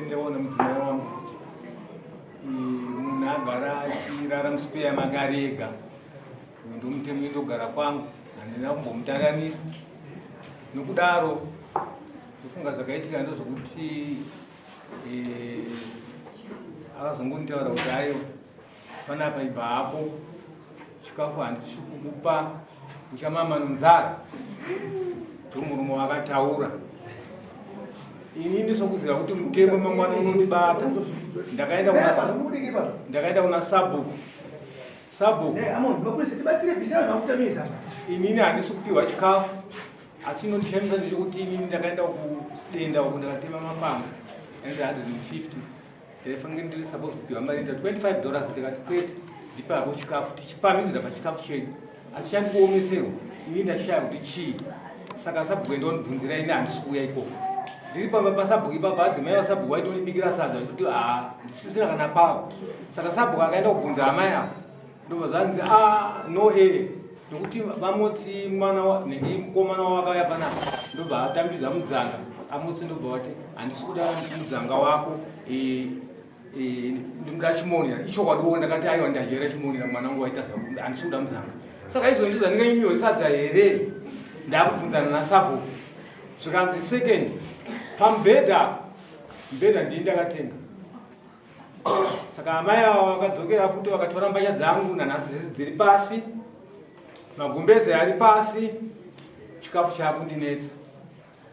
ndaona mudzimai wangu munhu agara achirara musipeya make ari ega uyu ndomutemo indogara kwangu handina kumbomutandanisa nokudaro ndofunga zvakaitika ndozvokuti eh, akazongonditaura kuti ayo panapa ibva hako chikafu handisi kukupa uchamama nonzara ndomurume wakataura inini sokuziva kuti mutemo mangwana unondibata ndakaenda ndakaenda kuna sabhuku sabhuku inini handisi kupiwa chikafu asi inondishamisa ndechekuti inini ndakaenda kudenda uku ndakatema mapanga 150 ndaifanira ndiri suppose kupiwa mari ita 25 dollars ndikati kwete ndipako chikafu tichipamizira pachikafu chedu asi chandikuomeserwa ini ndashaya kuti chii saka sabhuku enda undibvunzira ini handisi kuuya ikoko ndiri pamba pasabhuku ipapa adzimai vasabhuku vaitondibikira sadza vachiti haa ndisisina kana pavo saka sabhuku akaenda kubvunza amai avo ndobva zvanzi a ah, no e nokuti vamotsi mwana nenge mukomana wawakauya panapa ndobva atambidza mudzanga amotsi ndobva vati handisi kuda mudzanga wako e, e, ndinoda chimonera ichokwadiwo ndakati aiwa ndadyera chimonera mwana wangu waita handisi kuda mudzanga saka izvo ndizvo ndinganyimiwe sadza here ndakubvunzana nasabhuku zvikanzi second pamubhedha mubhedha ndii ndakatenga saka amai ava vakadzokera futi vakatora mbatya dzangu nanhasi dzese dziri pasi magumbeze ari pasi chikafu chaakundinetsa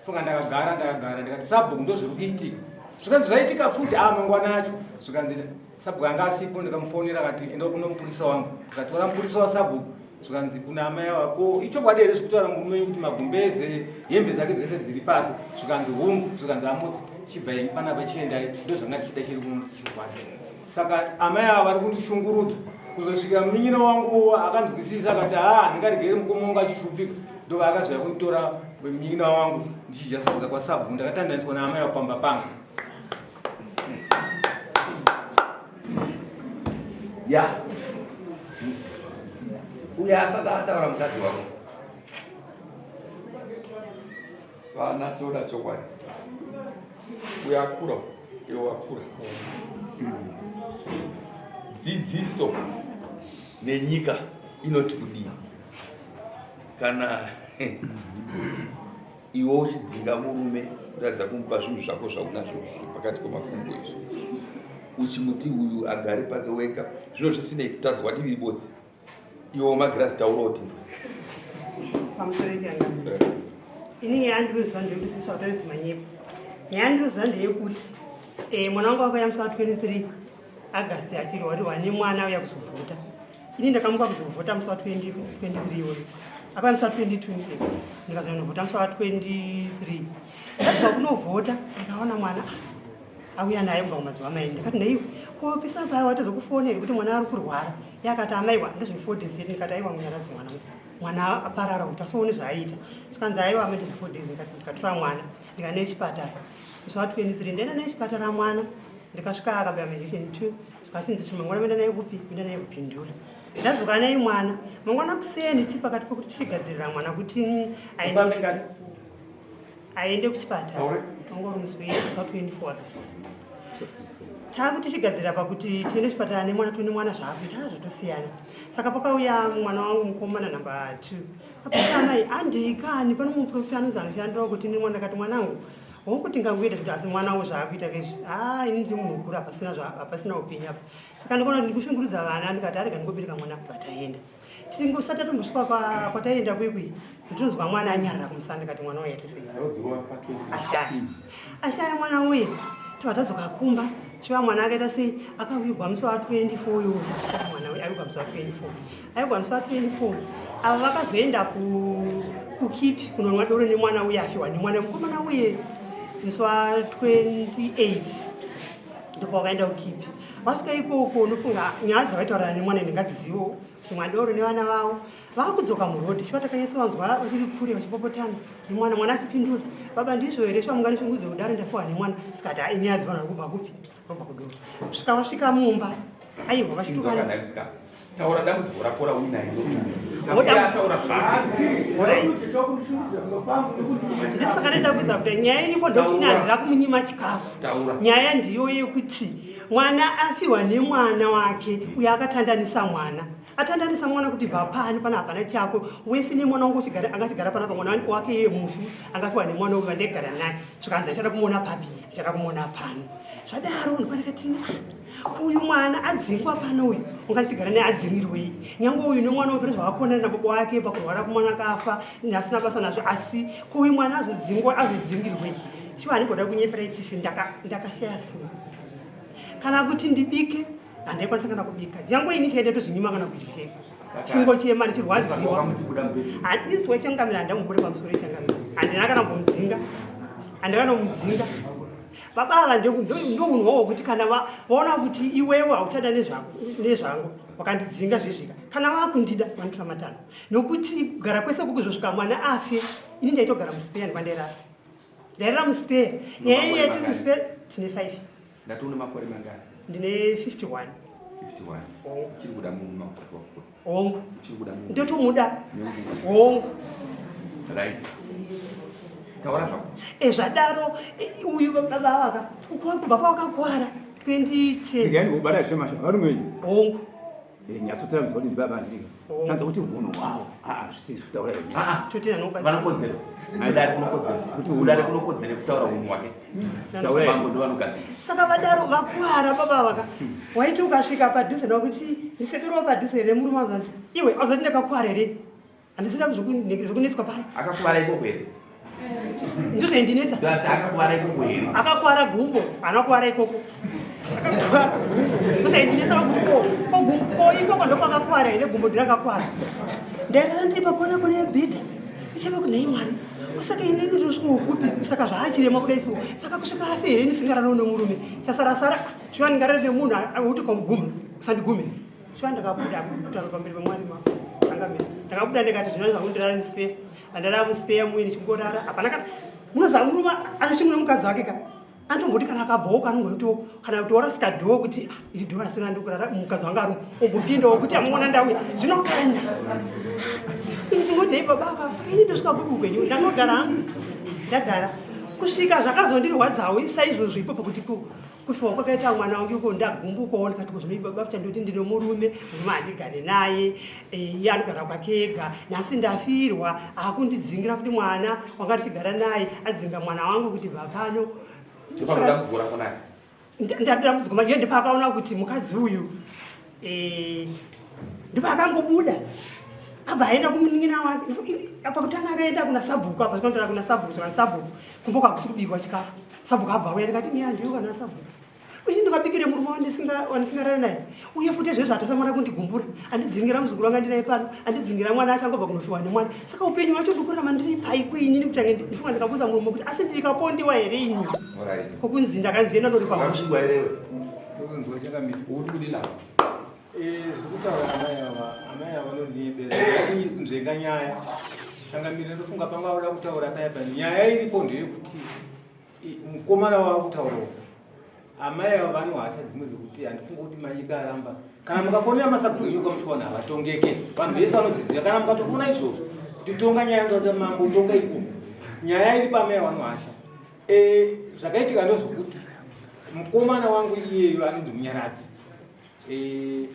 funga ndakagara ndakagara ndikati sabhuku ndozviri kuitika zvikanzi zvaitika futi a ah, mangwana acho zvikanzi sabhuku anga asipo ndikamufonera akati enda kuno mupurisa wangu ndikatora mupurisa wasabhuku zvikanzi kuna amai ava ko ichokwadi here zvekutaura murume wenyu kuti magumbeze hembe dzake dzese dziri pasi zvikanzi hungu zvikanzi amosi chibva ini panapa chiendai ndozvanga tichida chiri kuchokwadi saka amai ava vari kundishungurudza kuzosvikira munin'ina wangu akanzwisisa akati haa handingaregeri mukoma wangu achishupika ndova akazouya kunditora munin'ina wangu ndichidya sadza kwasabhuku ndakatandaniswa naamai ava pamba pangu ya uyo asati ataura mukadzi wako vana toda chokwadi uyo akura iwe wakura dzidziso nenyika inoti kudii kana Iwe uchidzinga murume kutadza kumupa zvinhu zvako zvaunazvo zviri pakati pemakumbo izvi uchimuti uyu agare pake wega zvino zvisinei kutadzwa divi ribodzi iwe wemagirazi taurawo tinzwe pamusoro changamire ini nyaya yandinoziva ndeyekuti sisi watoezi manyepo nyaya yandinoziva ndeyekuti eh, mwana wangu akauya musi wa 23 August achirwarirwa nemwana auya kuzovhota ini ndakamuka kuzovhota musi wa 23 iwoyo akauya musi wa 22 ndikazonovhota musi wa 23 ndasvika kunovhota ndikaona mwana ah, auya naye kubva kumazuva maini ndikati naiwe ko pisa paya watozokufoneri kuti mwana ari kurwara iye akati amaiwa ndezve four days chete ndikati aiwa munyaradzi mwana mwana aparara kuti asoone zvaaita zvikanzi aiwa amai ndezve four days ndikatora mwana ndikaenda nechipatara musi wa 23 ndaenda nechipatara mwana ndikasvika akabaya mainjection two zvikachinzi mangwana menda naye kupi menda naye kupindura ndadzoka naye mwana mangwana kuseni tiri pakati pekuti tichigadzirira mwana kuti mm, aende kuchipatara ongori musi wa 24 August taku tichigadzirira pakuti tiende kuchipatara nemwana tione mwana zvaakuita ah, zvatosiyana saka pakauya mwana wangu mukomana number two apati amai andei kani pano muprofita anonzi anoshandawo kuti nemwana kati mwanangu hongu tingangoita zvekuti asi mwana wo zvaakuita kezvi haa ah, ini ndiri munhu mukuru hapasina hapasina upenyu apa saka ndikuona kuti ndikushungurudza vana ndikati arega ndingobereka mwana kubva taenda tingosati tatombosvika kwataenda kwekwi ndinonzwa mwana anyarara kumusana ndikati mwana uye aite sei ashaya ashaya mwana uye tobva tadzoka kumba chiva mwana akaita sei akawigwa musi wa 24 uyo mwana uye awigwa musi wa 24 Aigwa musi wa 24 ava vakazoenda kukipi kunonwa doro nemwana uye afiwa nemwana mukomana uye musi wa 28 ndipo wakaenda kukipi vasvika ikoko unofunga nyaya dzavaitaurana nemwana ndingadzizivo kumwa doro nevana vavo vakudzoka murodhi shuwa takanyatsovanzwa vachiri kure vachipopotana nemwana mwana achipindura baba ndizvo here shuwa munganishungudze kudaro ndafiwa nemwana sikati inyaya dzivanhu vari kubva kupi kubva kudoro kusvika vasvika mumba aiwa vachitukana Taura dambudziko rako rauinayo. Taura zvako. Ndisaka ndida kuedza kuti nyaya iripo ndokuti handira kumunyima chikafu. Nyaya ndiyo yekuti mwana afiwa nemwana wake uyo akatandanisa mwana atandanisa mwana kuti bva pano pana hapana chako wese nemwana wangu uchigara angachigara panapa mwana wake iye mufi angafiwa nemwana uyu andaigara naye zvikanzi achada kumuona papi achada kumuona pano zvadaro ndikandikati uyu mwana adzingwa pano uyu ungatichigara naye adzingirwei nyange uyu nemwana uyu pane zvavakonana nababa wake pakurwara kumwana akafa asina basa nazvo asi ko uyu mwana azodzingwa azodzingirwei shuwa handimboda kunyepera ichifi ndakashaya simba kana kuti ndibike handaikwanisa kana kubika nyange ini chaida tozvinyima kana kudya chaiko chingochema ndichirwadziwa handinzwa changamira handamubude pamusoro changamira handina kana kumudzinga handina kana kumudzinga baba ava ndounhu hwawo kuti kana vaona kuti iwewe hauchada nezvangu wakandidzinga zvezvika kana vakundida vanotora matanho nokuti kugara kwese kukuzosvika mwana afe ini ndaitogara muspeya ndikwandairara ndairara muspeya nyaya iyi yaiti muspeya tine 5 ndati une makore mangani ndine 51 51 uchiri kuda munhu makusati wakura Hongu. Ndotomuda. Hongu. Right. Taura zvako. Eh zvadaro eh, uyu baba vaka kubva pawakakwara 2010. Ndikani kubara shema shema varume wenyu. Hongu. Eh nyatsotora mzwa kuti baba ndika. Tanza kuti hunhu hwavo. Ah ah zvisiri kutaura here. Ah ah. Totenda nokubatsira. Vanokodzero. Kudare kunokodzero. Kuti kudare kunokodzero kutaura hunhu hwake. Mambo ndovanogadzirisa. Saka vadaro vakwara baba vaka. Waiti ukasvika padhuze nakuti ndisekero padhuze nemurume azanzi iwe azati ndakakwara here? Handisina zvekunetswa pano. Akakuvara ikoko here? Ndozvaindinetsa. Ndati akakuvara ikoko here? Akakwara gumbo, haana kukwara ikoko. Akakwara gumbo. Ndozvaindinetsa kuti ko ko gumbo ko ikoko ndokwakakwara here gumbo ndirakakwara. Ndairara ndiri pakona kona yebhedha. Ndichava kunhai Mwari. Saka ini ndosvika kupi? Saka zvaachirema kudai so. Saka kusvika afe here ndisingararawo nemurume? Chasara sara shuwa ndingarara nemunhu auti kwamuguma usandigume. Shuwa ndakabuda kutaura pamberi pamwari mako. Changamire. Ndakabuda ndikati zvino zvangu ndirara muspeya. Andarara muspeya muye ndichingorara. Hapana kana munoziva murume anochimuna mukadzi wake ka. Anotomboti kana akabhoka anongotiwo kana kuti warasika dhoo kuti ah, iri dhoo rasina ndikurara mukadzi wanga ari ombopindawo kuti amuona ndauya zvino kana ini chingoti nei baba ava saka ini ndosvika kupi upenyu ndangogara hangu ndagara kusvika zvakazondirwadzawo saizvozvo ipopo kuti kufiwa kwakaita mwana wangu iko ndagumbukawo ndikati kuzvino baba chandoti ndine murume murume handigare naye eh, iye anogara kwake ega nhasi ndafirwa akundidzingira kuti mwana wanga tichigara naye adzinga mwana wangu kuti bva pano ndadambudziko manje ndipakaona kuti mukadzi uyu eh, ndipaakangobuda abva aenda kumunin'ina wake pakutanga akaenda kuna sabhuku apa zvikanotara kuna sabhuku zvikana sabhuku kumboka hakusi kubikwa chikafu sabhuku abva auya ndikati niya ndiyo kana sabhuku ini ndikabikire murume wandisingarare naye uye futi ezvezvo hatasamwana kundigumbura andidzingira muzukuru wanga ndinaye pano andidzingira mwana achangobva kunofiwa nemwana saka upenyu wacho ndikurarama ndiri paiko inini kuti ange ndifunga ndikabuza murume kuti asi ndikapondiwa here ini kokunzi ndakanzi enda ndoripa Eh, zvekutaura amai ava amai ava vanondinyebera kunzvenga nyaya changamire ndofunga panga voda kutaura paya pa nyaya iripo ndeyekuti mukomana wava kutaura uku amai ava vane hasha dzimwe dzekuti handifunga kuti manyika aramba kana mukafonera masabhuku enyu kwamushwana havatongeke vanhu vese vanozviziva kana mukatofona izvozvo kuti tonga nyaya ndoda mambo tonga ikoko nyaya iri pamai ava vanohasha eh, zvakaitika ndozvokuti mukomana wangu iyeyo anonzi munyaradzi Eh,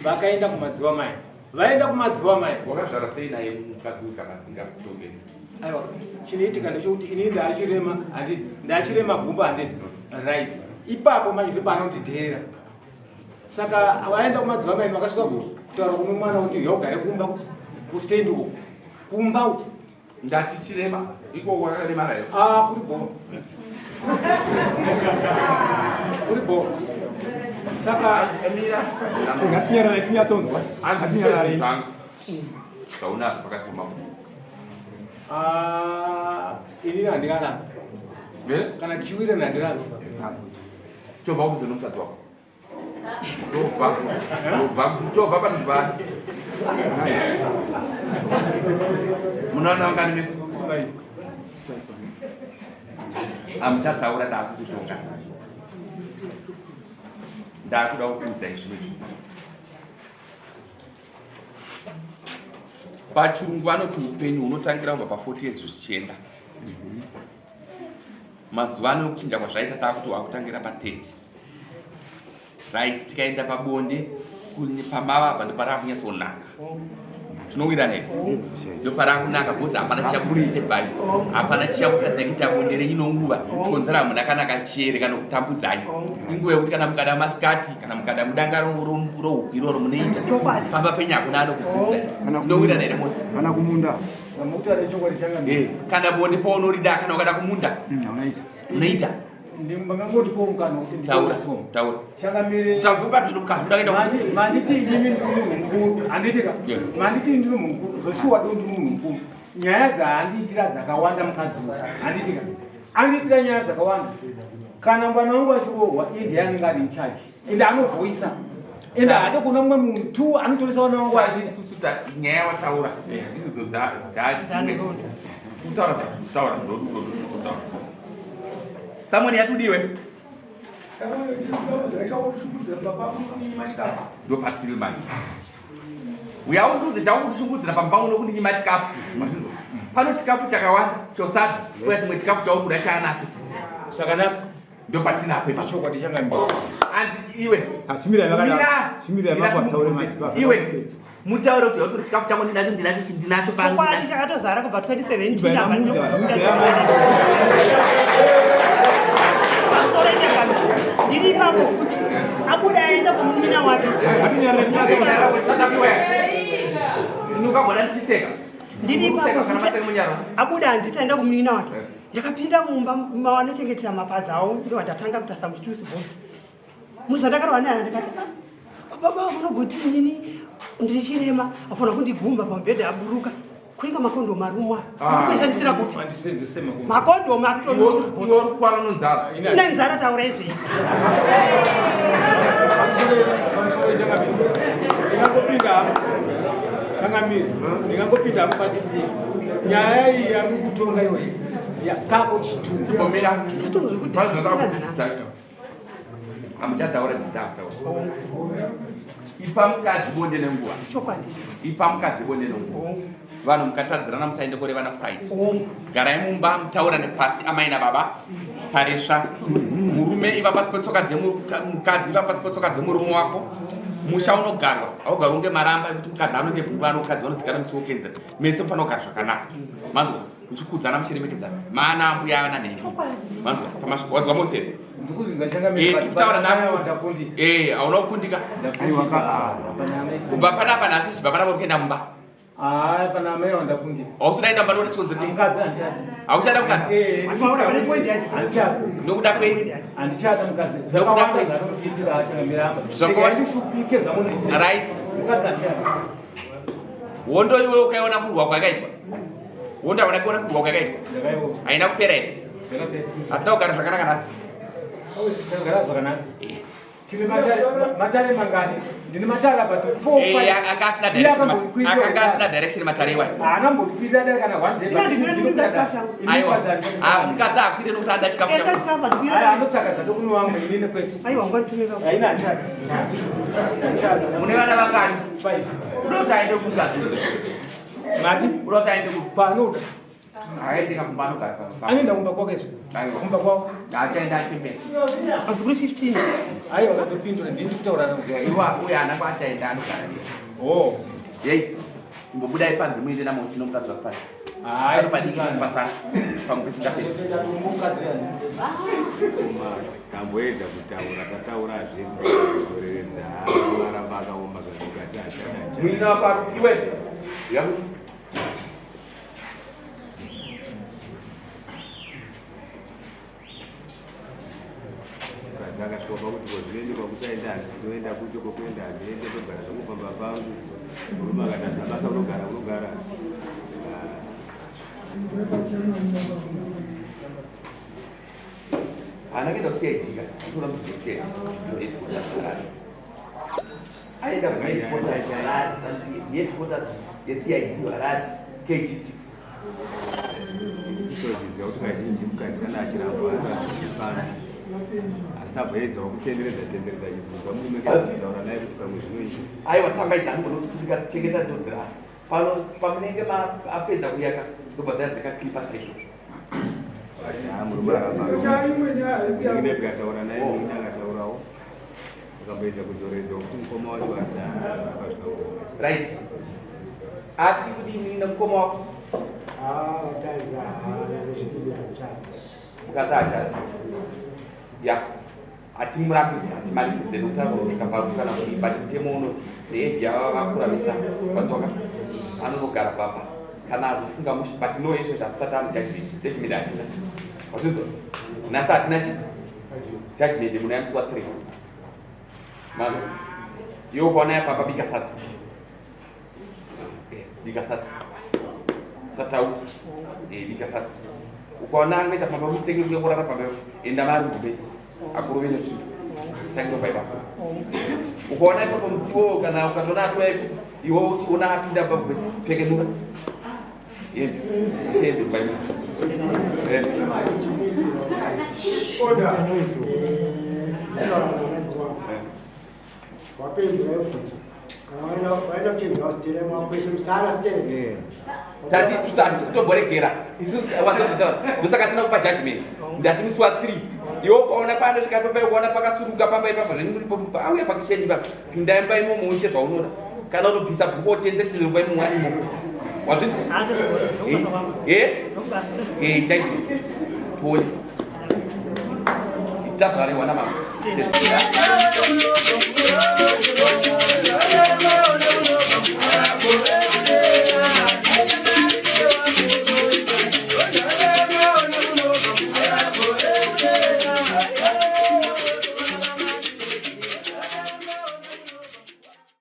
vakaenda kumadziwa mai vaenda kumadziwa mai wakazvara sei naye mukadzi uyu kana asingakutongei aiwa chinoitika ndechekuti ini ndachirema handiti ndachirema gumbo handiti right ipapo manje ndopaanondidherera saka vaenda kumadziva mai vakasvika kutaura kuno mwana kuti yaugare kumba kustendi uku kumba uku Ndati chirema iko wakaremara here? Ah, kuri bho. Kuri bho. Saka mira. Ngatinyarare tinyatsonzwa. Ngatinyarare. Zvangu. Zvaunazvo pakati pemakumbo. Ah, ini handirarami. Eh? Kana tichiwirana handirarami. Chobva kuze nomukadzi wako. Tobva, tobva, tobva panhu pano. Munoona vangani mese? Amuchataura ndakukutonga. Ndakuda kukuudzai zvimwe zvinhu. Pachirungu vanoti upenyu hunotangira kubva pa40 years zvichienda. Mazuva ano kuchinja kwazvaita taakuti hwakutangira pa30. Right, tikaenda pabonde pamava apa ndoparakunyatsonaka. Tinowirana here? Ndoparakunaka because hapana chichakudisturbani, hapana chichakutadzai kuita bonde renyu nonguva. Chikonzera hamuna kana kachere kana kutambudzai. Inguva yekuti kana mukada masikati kana mukada mudanga rohuku iroro munoita. Pamba penyu hakuna anokubvunzai. Tinowirana here mose? Kana kumunda. Eh, kana bonde paunorida kana ukada kumunda unoita. Ndingangotipo mukana kuti Taura, taura. Changamire. Taura zvino mukana muda kuenda. Manditi inini ndiri munhu mukuru. Handiti ka? Manditi ndiri munhu mukuru. Zvoshuwa do ndiri munhu mukuru. Nyaya dzaandiitira dzakawanda mukadzi uyu. Handiti ka? Andiitira nyaya dzakawanda. Kana mwana wangu achirohwa iye ndiye anenge ari in charge. Ende anovhoisa. Ende haade kuona mumwe munhu tu anotoresa vana vangu ati isusu nyaya wataura ndidzo dzadzimwe. Kutaura zvatutaura zvotaura. Samoni yatudiwe. Ndopatiri manje. Uya undiudze chaukutishungudzira pamba uno kundinyima chikafu. Mazvinzwa? Pano chikafu chakawanda chosadza, uya chimwe chikafu chaukuda chaanacho. Zvakanaka. Ndopatinapo ipapo. Chokwadi changamire. Anzi iwe. Chimirai makadaro. Mira. Chimirai Mira makwataure timubvunze. manje. Iwe. Mutaure kuti watori chikafu changu ndinacho ndinacho ndinacho pano. Chokwadi chakatozara kubva 2017 apa pamusoro changamire ndiri ipapo futi abuda aenda kumunyina wake. Ndinokagona ndichiseka. Ndiri Kuseka ipapo kana futi maseka munyaro. abuda handiti aenda kumunyina wake. Ndakapinda mumba mavanochengetera mapadza avo ndobva ndatanga kutarisa muchitusi box. Musi wandakarwa naye ndikati, ah, baba vanogoti inini ndiri chirema afanira kundigumba pamubhedha aburuka. Kuinga makondomu arumwa. Kuishandisira kupi? Andisenzese makondomu. Makondomu aritori mutusi box. Iwe uri nonzara. Ine nzara taura izvi. Pamusoro changamire. Ndingangopinda hangu. Changamire. Ndingangopinda hangu padiki. Nyaya iyi yamuri kutonga iyoyi yakako chituko. Chimbomira. Tingatonzwa Hamuchataura nditaura. Ipa mukadzi bonde nenguva. Chokwadi. Ipa mukadzi bonde nenguva. Vanhu mukatadzirana musaende korevana kusaiti. Garai mumba mutaura nepasi amai nababa paresva. Murume iva pasi petsoka dzemukadzi iva pasi petsoka dzemurume wako. Musha unogarwa haugarwi kunge maramba ekuti mukadzi anoende kumba anokadzi vanozikanwa musi wokenzera. Mese mufanira kugara zvakanaka. Manzwa muchikudzana muchiremekedzana. Mana ambuya ana nhengi. Manzwa pamasviko wadzwa mose. Ndikuzinza changamire. Eh, tikutaura nako. Ndakundika. Eh, hauna kukundika. Aiwa ka. Kubva panapa nhasi uchibva panapa uri kuenda mumba. Hayi pana amai wandakundika. Hausidaenda mumba ndokuti chikonzero chei? Mukadzi handichada. Hauchada mukadzi? Eh, handichada. Nokuda kwei? Handichada mukadzi. Nokuda Zvakawanda kwei? zvanondiitira changamire apa. Zvakawanda. Ndishupike zvamunondiitira. Right. Mukadzi handichada. Hondo iwe ukaiona kurwa kwakaitwa. Hondo hauna kuona kurwa kwakaitwa. Ndakaiona. Haina kupera here? Ndakapera. Hatina kugara zvakanaka nhasi. Tagara zvakanaka. Tine matare mangani? Ndine matare about 4 Eh, 5. anga asina direction akanga asina direction matare iwayo. Haana mbokwirira dare kana one day. Aiwa. Ah, mukadzi akwire nokuti anoda chikafu Enda chako. chikafu Aya handikuira. anotsvaka zvake kuno wamwe inini kwete. Aiwa unganditumira. Haina handichada. Handichada. Mune vana vangani? 5. Unoda kuti aende kumukadzi. Mati Unoda kuti aende ku panoda. Aende kumba anogara pano. Anoenda kumba kwake izvo. Aiwa. Kumba kwavo. Achaenda achembera. Mazukuru 15. Aiwa katopindura ndini ndikutaura navo. Iwa uye ana kwaachaenda anogara. Oh. Yei. Imbobudai panze muende naMosi nomukadzi wake panze. Hayi Pano padiki pasara. Pamwe pesingapedzi. Mukadzi uyani. Tamboedza kutaura tataurazve kudzoreredza maramba akaoma zvandikati achada. Muina wako iwe. Ya. Mukadzi akasvika pakuti kozviende kwakuchaenda hanzi ndoenda kucho kokuenda handiende ndogara zvangu pamba pangu. Murume akati hazvina basa unogara unogara. Haana kuenda kuCID ka. Anotoona kuti kuCID. Ndo headquarters Harare. Aenda ku headquarters Harare, headquarters yeCID Harare KG6. Tozviziva kuti kazhinji mukadzi kana achirambwa anozvipana. Asi tamboedzawo kutenderedza tenderedza achibvunza murume kataura naye kuti pamwe zvinoita. Aiwa tsamba idzi anogona kuti dzichengeta ndodzirasa. Pano pamunenge apedza kuyaka dzobva dzaya dzakaklipa saizvozvo. Murume tikataura naye murume akataurawo akamboedza kudzoredza kuti mukoma wacho asi akazvikaoma. Right. Ati kudini nemukoma wako? Ah, vatanzi haana Mukadzi achada. Ya. Hatimurambidzi, hatimanikidze nekuti anogona kusvika parufu kana kudii, but mutemo unoti neeji yavava vakura vese ava, vanzwaka anonogara pamba kana azofunga mushe, but no yeshe zvasati ane judgment, judgment hatina, wazvinzwa? Nhasi hatina chi judgment muno yamusi wa 3 manzwa? Iwe ukaona yapamba bika sadza Eh, bika sadza satauri eh, bika sadza ukaona angoita pamba mistake yekuya kurara pamba enda marugubese akurove netsvimbo sangiro paipapo ukaona ipapo mutsiwo kana ukatoona atouya ipo iwe uchiona apinda pagubese pfekenura hembe ise hembe mbaimo Order. Wapindura ibvunzo. Kana waenda waenda kuchenja wasitele makweshe musara sitele. Tati isusu hatisi kutomboregera isusu wanza kutaura ndosaka sina kupa judgment ndati musi wa 3 iwe ukaona paanosvika papa ukaona pakasuruka pamba ipapa zvenyu muripo muripo auya pakicheni ipapa pinda imba imomo uite zvaunoda kana unobvisa bhuku otendere imba imomo arimo wazvinzwa eh eh ita izvozvo tione ita zvarehwa namama.